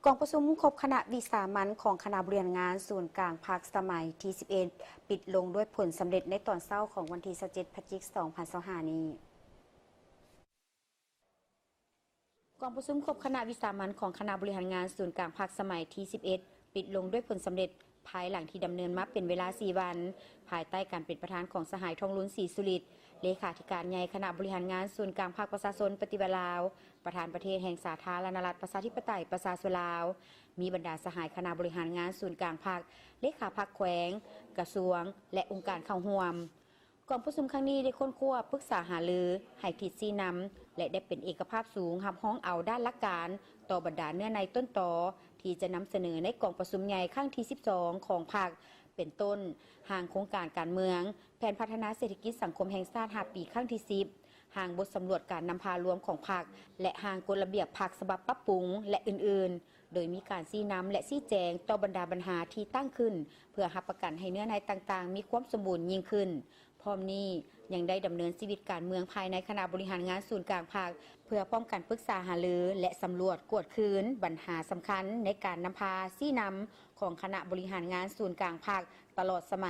ກອງປະຊຸມຄົບຄະນະວິສາມັນຂອງຄະນະບໍລິຫານງານສູນກາງພັກສະໄໝທີສິບເອັດ ປິດລົງດ້ວຍຜົນສຳເລັດໃນຕອນເຊົ້າຂອງວັນທີຊາວເຈັດ ພະຈິກ ສອງພັນຊາວຫ້ານີ້. ກອງປະຊຸມຄົບຄະນະວິສາມັນຂອງຄະນະບໍລິຫານງານສູນກາງພັກສະໄໝທີສິບເອັດ ປິດລົງດ້ວຍຜົນສຳເລັດ ພາຍຫຼັງທີ່ດຳເນີນມາເປັນເວລາສີ່ວັນ ພາຍໃຕ້ການເປັນປະທານຂອງສະຫາຍ ທອງລຸນ ສີສຸລິດ ເລຂາທິການໃຫຍ່ຄະນະບໍລິຫານງານສູນກາງພັກປະຊາຊົນປະຕິວັດລາວ, ປະທານປະເທດແຫ່ງສາທາລະນະລັດ ປະຊາທິປະໄຕ ປະຊາຊົນລາວ, ມີບັນດາສະຫາຍຄະນະບໍລິຫານງານສູນກາງພັກ, ເລຂາພັກແຂວງ, ກະຊວງ ແລະ ອົງການເຂົ້າຮ່ວມ. ກອງປະຊຸມຄັ້ງນີ້ໄດ້ຄົ້ນຄວ້າ, ປຶກສາຫາລື, ໃຫ້ທິດຊີ້ນຳ ແລະ ໄດ້ເປັນເອກະພາບສູງຮັບຮອງເອົາດ້ານຫຼັກການຕໍ່ບັນດາເນື້ອໃນຕົ້ນຕໍທີ່ຈະນຳສະເໜີໃນກອງປະຊຸມໃຫຍ່ຄັ້ງທີສິບສອງຂອງພັກ ເປັນຕົ້ນ ຮ່າງໂຄງການການເມືອງ, ແຜນພັດທະນາເສດຖະກິດສັງຄົມແຫ່ງຊາດຫ້າປີຄັ້ງທີສິບ, ຮ່າງບົດສຳຫຼວດການນຳພາລວມຂອງພັກ ແລະ ຮ່າງກົດລະບຽບພັກສະບັບປັບປຸງ ແລະ ອື່ນໆ. ໂດຍມີການຊີ້ນຳ ແລະ ຊີ້ແຈງຕໍ່ບັນດາບັນຫາທີ່ຕັ້ງຂຶ້ນ ເພື່ອຮັບປະກັນໃຫ້ເນື້ອໃນຕ່າງໆມີຄວາມສົມບູນຍິ່ງຂຶ້ນ. ພ້ອມນີ້ຍັງໄດ້ດຳເນີນຊີວິດການເມືອງພາຍໃນຄະນະບໍລິຫານງານສູນກາງພັກ ເພື່ອພ້ອມກັນປຶກສາຫາລື ແລະ ສຳຫຼວດກວດຄືນບັນຫາສຳຄັນໃນການນຳພາຊີ້ນຳຂອງຄະນະບໍລິຫານງານສູນກາງພັກຕະຫຼອດສະໄໝ.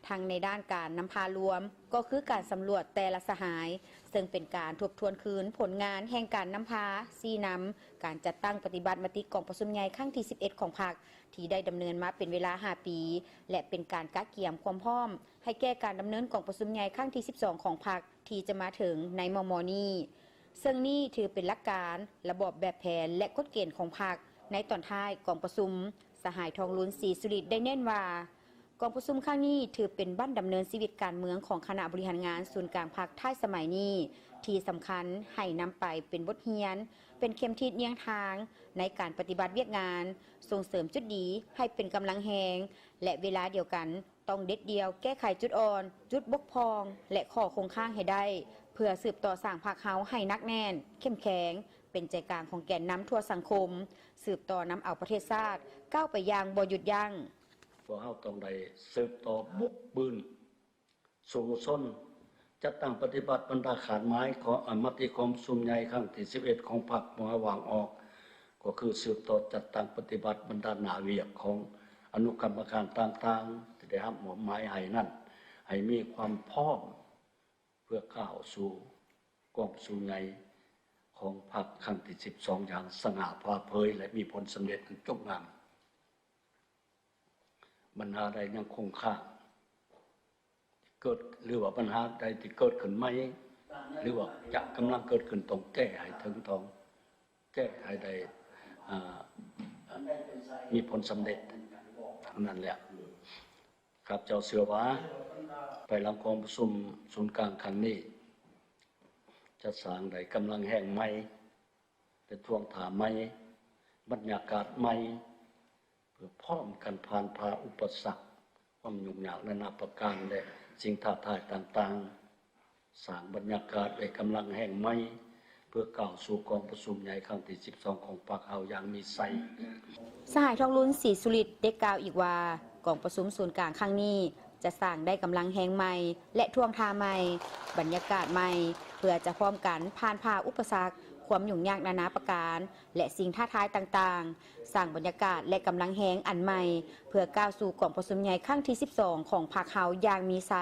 ທັງໃນດ້ານການນຳພາລວມ ກໍຄືການສຳຫຼວດແຕ່ລະສະຫາຍ, ເຊິ່ງເປັນການທົບທວນຄືນຜົນງານແຫ່ງການນຳພາຊີ້ນຳການຈັດຕັ້ງປະຕິບັດມະຕິກອງປະຊຸມໃຫຍ່ຄັ້ງທີສິບເອັດຂອງພັກ ທີ່ໄດ້ດຳເນີນມາເປັນເວລາຫ້າປີ ແລະ ເປັນການກະກຽມຄວາມພ້ອມໃຫ້ແກ່ການດຳເນີນກອງປະຊຸມໃຫຍ່ຄັ້ງທີສິບສອງຂອງພັກ ທີ່ຈະມາເຖິງໃນມໍ່ໆນີ້. ເຊິ່ງນີ້ຖືເປັນຫຼັກການ, ລະບອບແບບແຜນ ແລະ ກົດເກນຂອງພັກ. ໃນຕອນທ້າຍກອງປະຊຸມ, ສະຫາຍ ທອງລຸນ ສີສຸລິດ ໄດ້ເນັ້ນວ່າ, ກອງປະຊຸມຄັ້ງນີ້ຖືເປັນບັ້ນດຳເນີນຊີວິດການເມືອງຂອງຄະນະບໍລິຫານງານສູນກາງພັກທ້າຍສະໄໝນີ້, ທີ່ສຳຄັນໃຫ້ນຳໄປເປັນບົດຮຽນ, ເປັນເຂັມທິດນຽງທາງໃນການປະຕິບັດວຽກງານ, ສົ່ງເສີມຈຸດດີໃຫ້ເປັນກຳລັງແຮງ ແລະ ເວລາດຽວກັນ ຕ້ອງເດັດດ່ຽວແກ້ໄຂຈຸດອ່ອນ, ຈຸດບົກຜ່ອງ ແລະ ຂໍ້ຄົງຄ້າງໃຫ້ໄດ້ ເພື່ອສືບຕໍ່ສ້າງພັກເຮົາໃຫ້ໜັກແໜ້ນ, ເຂັ້ມແຂງ, ເປັນໃຈກາງຂອງແກນນຳທົ່ວສັງຄົມ, ສືບຕໍ່ນຳເອົາປະເທດຊາດກ້າວໄປຢ່າງບໍ່ຢຸດຢັ້ງ. ພວກເຮົາຕ້ອງໄດ້ສືບຕໍ່ບຸກບືນສູ້ຊົນ, ຈັດຕັ້ງປະຕິບັດບັນດາຄາດໝາຍຂອງ ອາ ມະຕິກອງປະຊຸມໃຫຍ່ຄັ້ງທີສິບເອັດຂອງພັກບໍ່ໃຫ້ວ່າງອອກ, ກໍຄືສືບຕໍ່ຈັດຕັ້ງປະຕິບັດບັນດາໜ້າວຽກຂອງອະນຸກຳມະການຕ່າງໆ ທີ່ໄດ້ຮັບມອບໝາຍໃຫ້ນັ້ນ ໃຫ້ມີຄວາມພ້ອມເພື່ອກ້າວສູ່ກອງປະຊຸມໃຫຍ່ຂອງພັກຄັ້ງທີສິບສອງຢ່າງສະຫງ່າຜ່າເຜີຍ ແລະ ມີຜົນສຳເລັດອັນຈົບງາມ. ບັນຫາໃດຍັງຄົງຄ້າງເກີດ ຫຼືວ່າບັນຫາໃດທີ່ເກີດຂຶ້ນໃໝ່ ຫຼືວ່າຈະກຳລັງເກີດຂຶ້ນ ຕ້ອງແກ້ໃຫ້ເຖິງ ຕ້ອງແກ້ໃຫ້ໄດ້ ອາ ມີຜົນສຳເລັດ. ນັ້ນແຫຼະ ຂ້າພະເຈົ້າເຊື່ອວ່າ ພາຍຫຼັງກອງປະຊຸມສູນກາງຄັ້ງນີ້ ຈະສ້າງໄດ້ກຳລັງແຮງໃໝ່ ແລະ ທ່ວງທ່າໃໝ່, ບັນຍາກາດໃໝ່ ເພື່ອພ້ອມກັນຜ່ານຜ່າອຸປະສັກ, ຄວາມຫຍຸ້ງຍາກນານາປະການ ແລະ ສິ່ງທ້າທາຍຕ່າງໆ, ສ້າງບັນຍາກາດ ແລະ ກຳລັງແຮງໃໝ່ ເພື່ອກ້າວສູ່ກອງປະຊຸມໃຫຍ່ຄັ້ງທີສິບສອງຂອງພັກເຮົາຢ່າງມີໄຊ. ສະຫາຍ ທອງລຸນ ສີສຸລິດ ໄດ້ກ່າວອີກວ່າ, ກອງປະຊຸມສູນກາງຄັ້ງນີ້ ຈະສ້າງໄດ້ກຳລັງແຮງໃໝ່ ແລະ ທ່ວງທ່າໃໝ່, ບັນຍາກາດໃໝ່ ເພື່ອຈະພ້ອມກັນຜ່ານຜ່າອຸປະສັກ, ຄວາມຫຍຸ້ງຍາກນານາປະການ ແລະ ສິ່ງທ້າທາຍຕ່າງໆ, ສ້າງບັນຍາກາດ ແລະ ກຳລັງແຮງອັນໃໝ່ ເພື່ອກ້າວສູ່ກອງປະຊຸມໃຫຍ່ຄັ້ງທີສິບສອງຂອງພັກເຮົາຢ່າງມີໄຊ.